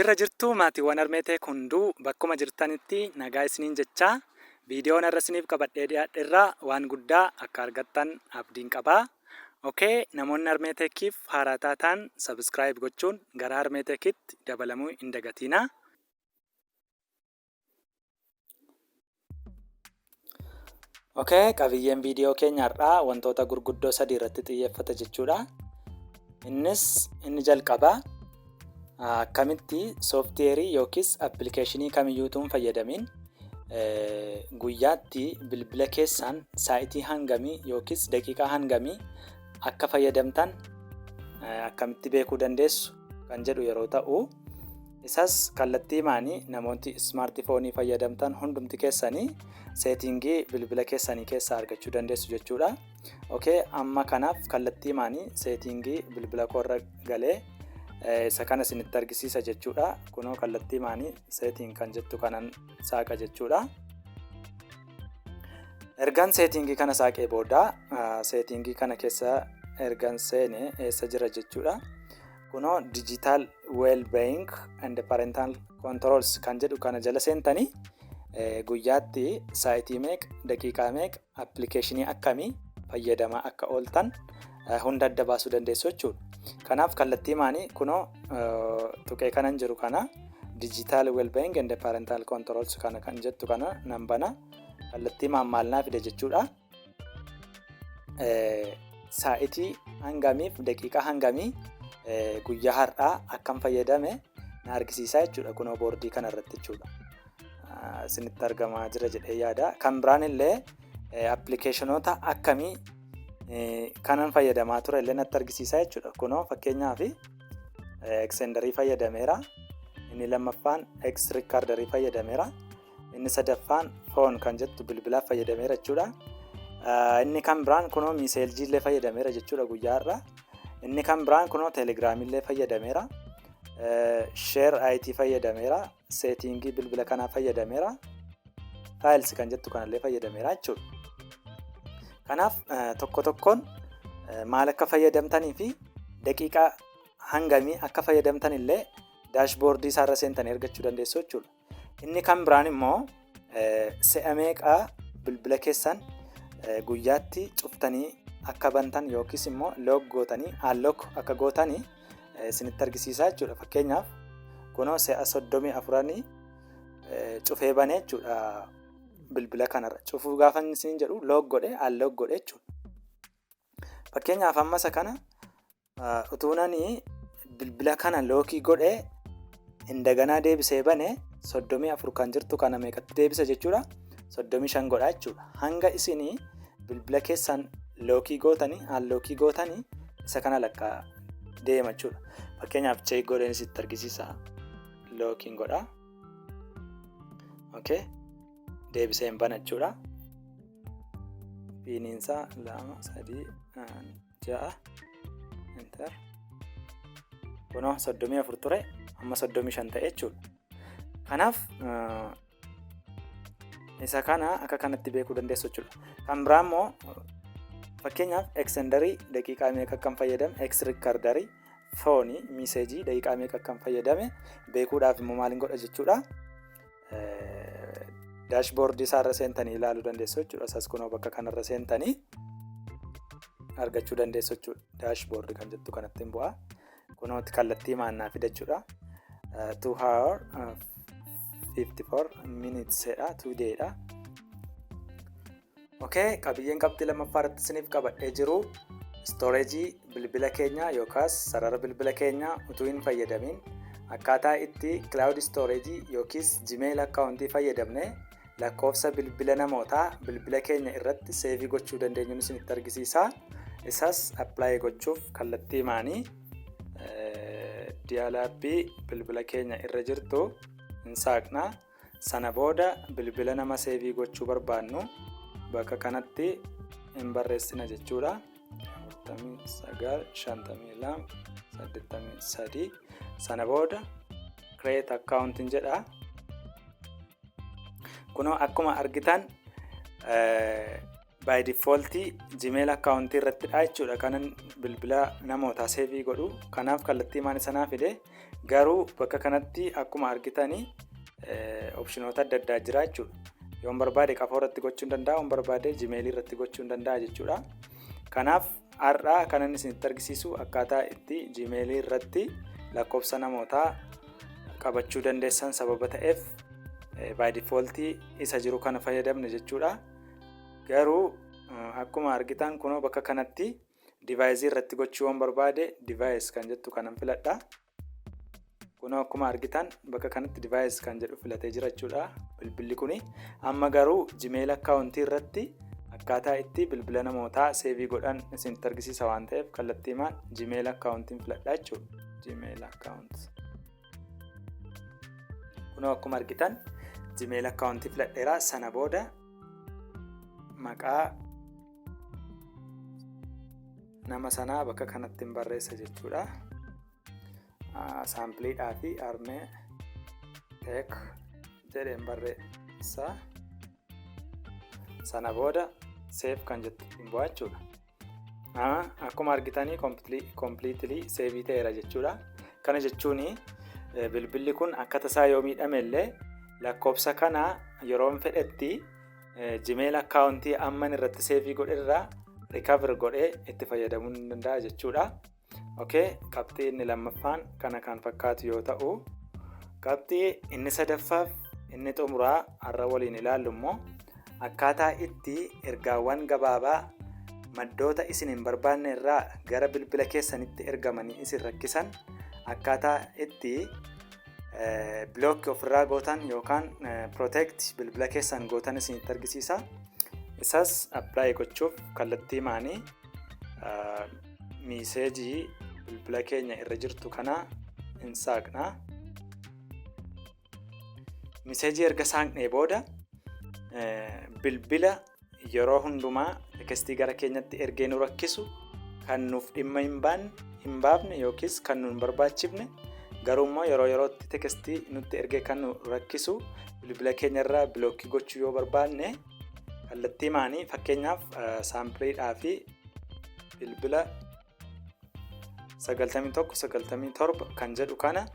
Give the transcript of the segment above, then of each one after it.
Jirra jirtuu maatiiwwan Harmee Tech hunduu bakkuma jirtanitti nagaa isiniin jechaa viidiyoon har'a isiniif qabadhee dhiyaadhe irraa waan guddaa akka argattan abdiin qaba. Ok namoonni Harmee Techiif haaraa taataan subscribe gochuun gara Harmee Techitti dabalamuu hin dagatiinaa. Ok, qabiyyeen viidiyoo keenya har'aa wantoota gurguddoo sadii irratti xiyyeeffata jechuudha. Innis inni jalqabaa akkamitti sooftiweerii yookiis appilikeeshinii kamiyyuu utuu hin fayyadamiin guyyaatti bilbila keessaan saa'itii hangamii yookiis daqiiqaa hangamii akka fayyadamtan akkamitti beekuu dandeessu kan jedhu yeroo ta'u, isas kallattiimaani namooti ismaartifoonii fayyadamtan hundumti keessanii seetiingii bilbila keessanii keessaa argachuu dandeessu jechuudha. Okay, amma kanaaf kallattiimaani seetiingii bilbila koorra galee isa kana isinitti argisiisa jechuudha. Kunoo kallattiimaani seetiin kan jettu kanan saaqa jechuudha. Ergan seetiingii kana saaqee booda seetiingii kana keessa ergan seene eessa jira jechuudha. Kunoo digital well-being and parental controls kan jedhu kana jala seentanii guyyaatti saayitii meeqa, daqiiqaa meeqa, appilikeeshinii akkamii fayyadamaa akka ooltan hunda adda baasuu dandeessu jechuudha. Kanaaf kallattii maanii kunoo tuqee kanan jiru kana digital well-being and parental controls kana kan jettu kana nan bana. Kallattii maan maal naa fide jechuudha. Saa'itii hangamiif daqiiqaa hangamii guyyaa har'aa akkam fayyadame na argisiisaa jechuudha kunoo boordii kana irratti jechuudha. Isinitti argamaa jira jedhee yaada. Kan biraan illee appilikeeshinoota akkamii kanan fayyadamaa ture illee natti argisiisaa jechuudha. Kunoo fakkeenyaaf Xenderii fayyadameera. Inni lammaffaan X Recorderii fayyadameera. Inni sadaffaan phone kan jettu bilbilaaf fayyadameera jechuudha. Inni kan biraan kunoo miiseeljii illee fayyadameera jechuudha guyyaa har'a. Inni kan biraan kunoo teelegiraamii illee fayyadameera. Sheer IT fayyadameera. Seetiingii bilbila kanaa fayyadameera. Files kan jettu kanallee fayyadameera jechuudha. Kanaaf tokko tokkoon maal akka fayyadamtanii fi daqiiqaa hangamii akka fayyadamtan illee daashboordii isaarra seentanii argachuu dandeessu jechuudha. Inni kan biraan immoo se'a meeqa bilbila keessan guyyaatti cuftanii akka bantan yookiis immoo lock gootanii unlock akka gootanii isinitti argisiisaa jechuudha. Fakkeenyaaf kunoo se'a 34 cufee banee jechuudha bilbila kanarra. Cufuu gaafa inni isiniin jedhu lock godhee unlock godhee jechuudha. Fakkeenyaaf amma isa kana utuu nani bilbila kana lookii godhee indaganaa deebisee bane 34 kan jirtu kana meeqatti deebisa jechuudha? 35 godha jechuudha. Hanga isinii bilbila keessan lookii gootanii unlookii gootanii isa kana lakkaa deema jechuudha. Fakkeenyaaf cheek godheen isitti argisiisa. Lookiin godha. Okay. Deebisee hin bana jechuudha. Piiniinsaa 2 3 6 enter kunoo 34 ture amma 35 ta'e jechuudha. Kanaaf isa kana akka kanatti beekuu dandeessu jechuudha. Kan biraa immoo fakkeenyaaf extenderii daqiiqaa meeqa akkan fayyadame, x recorderii, foonii, miseejii daqiiqaa meeqa akkan fayyadame beekuudhaaf immoo maaliin godha jechuudha. Daashboordii isaarra seentanii ilaaluu dandeessu jechuudha. Isas kunoo bakka kanarra seentanii argachuu dandeessu jechuudha. Daashboordii kan jettu kanatti hin bu'a. Kunooti kallattii maannaa fida jechuudha. 2 hour 54 minutes dha, 2 day dha. Okay, qabiyyeen qabxii lammaffaa irratti isiniif qabadhee jiru istoorejii bilbila keenyaa yookaas sarara bilbila keenyaa utuu hin fayyadamiin akkaataa itti cloud storage yookiis Gmail akkaawuntii fayyadamnee lakkoofsa bilbila namootaa bilbila keenya irratti seevii gochuu dandeenyuun isinitti argisiisa. Isas apply gochuuf kallattii maanii diyaal aappii bilbila keenya irra jirtu hin saaqna. Sana booda bilbila nama seevii gochuu barbaannu bakka kanatti hin barreessina jechuudha. 49 52 83 sana booda create account jedha. Kunoo akkuma argitan By default Gmail account irrattidha jechuudha kanan bilbila namootaa save godhu. Kanaaf kallattii maan isa naa fide. Garuu bakka kanatti akkuma argitanii optionoota adda addaa jira jechuudha. Yoon barbaade qafoo irratti gochuu hin danda'a, yoon barbaade Gmail irratti gochuu hin danda'a jechuudha. Kanaaf har'a kanan isinitti argisiisu akkaataa itti Gmail irratti lakkoofsa namootaa qabachuu dandeessan sababa ta'eef by default isa jiru kana fayyadamne jechuudha. Garuu akkuma argitan kunoo bakka kanatti device irratti gochuu yoon barbaade device kan jettu kanan filadha. Kunoo akkuma argitan bakka kanatti device kan jedhu filatee jira jechuudha bilbilli kuni. Amma garuu Gmail account irratti akkaataa itti bilbila namootaa save godhan isinitti argisiisa waan ta'eef kallattiimaan Gmail accountiin filadha jechuudha. Gmail account. Kunoo akkuma argitan Gmail account filadheera. Sana booda maqaa nama sanaa bakka kanatti hin barreessa jechuudha. Sampleiidhaa fi armee teek jedheen barreessa. Sana booda save kan jettu hin bu'aa jechuudha. Akkuma argitanii completely save ta'eera jechuudha. Kana jechuun bilbilli kun akka tasaa yoo miidhame illee lakkoofsa kana yeroon fedhetti Gmail account amman irratti save godhe irraa recover godhee itti fayyadamuu ni danda'a jechuudha. Okay, qabxii inni lammaffaan kana kan fakkaatu yoo ta'u, qabxii inni sadaffaaf inni xumuraa har'a waliin ilaallu immoo akkaataa itti ergaawwan gabaabaa maddoota isin hin barbaanne irraa gara bilbila keessanitti ergamanii isin rakkisan akkaataa itti block ofirraa gootan yookaan protect bilbila keessan gootan isinitti argisiisa. Isas apply gochuuf kallattii maanii message bilbila keenya irra jirtu kana hin saaqna. Message erga saaqnee booda bilbila yeroo hundumaa text gara keenyatti ergee nu rakkisu, kan nuuf dhimma hin baafne yookiis kan nu hin barbaachifne, garuu immoo yeroo yerootti text nutti ergee kan nu rakkisu bilbila keenya irraa block gochuu yoo barbaanne, kallattii maanii fakkeenyaaf sampleiidhaa fi bilbila 91 97 kan jedhu kana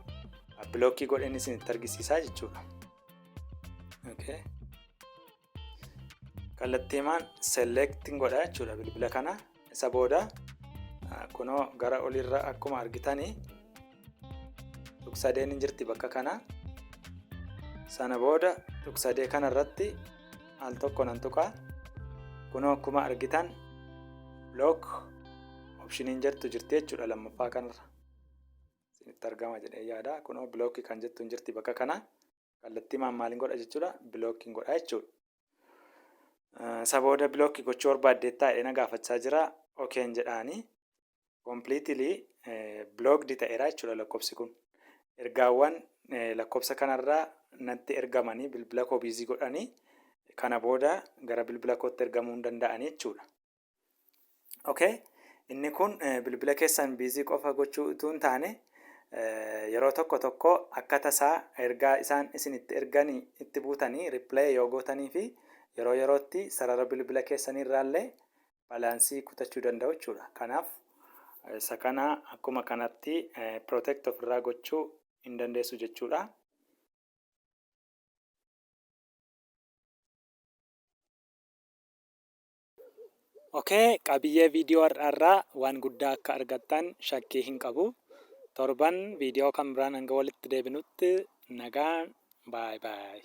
block godheen isinitti argisiisaa jechuudha. Okay. Kallattiimaan selecting godha jechuudha bilbila kana. Isa booda kunoo gara oliirra akkuma argitanii tuqsadeen hin jirti bakka kana. Sana booda tuqsadee kana irratti al tokko nan tuqaa. Kunoo akkuma argitan block optioniin jettu jirti jechuudha lammaffaa kanarra. Isinitti argama jedhee yaada. Kunoo block kan jettu hin jirti bakka kana. Kallattii maaliin godha jechuudha? Blockiin godha jechuudha. Isa booda block gochuu barbaaddeettaa jedhee na gaafachaa jira. Okayn jedhaanii completely blocked ta'eera jechuudha lakkoofsi kun. Ergaawwan lakkoofsa kanarraa natti ergamanii bilbila koo busy godhanii kana booda gara bilbila kootti ergamuu hin danda'anii jechuudha. Okay. Inni kun bilbila keessan busy qofa gochuu utuu hin taane, yeroo tokko tokko akka tasaa ergaa isaan isinitti erganii itti buutanii reply yoo gootanii fi yeroo yerootti sarara bilbila keessanii irraallee balance kutachuu danda'u jechuudha. Kanaaf isa kana akkuma kanatti protect ofirraa gochuu hin dandeessu jechuudha. Okay, qabiyyee viidiyoo har'aarraa waan guddaa akka argattan shakkii hin qabu. Torban viidiyoo kan biraan hanga walitti deebinutti nagaan, bye bye.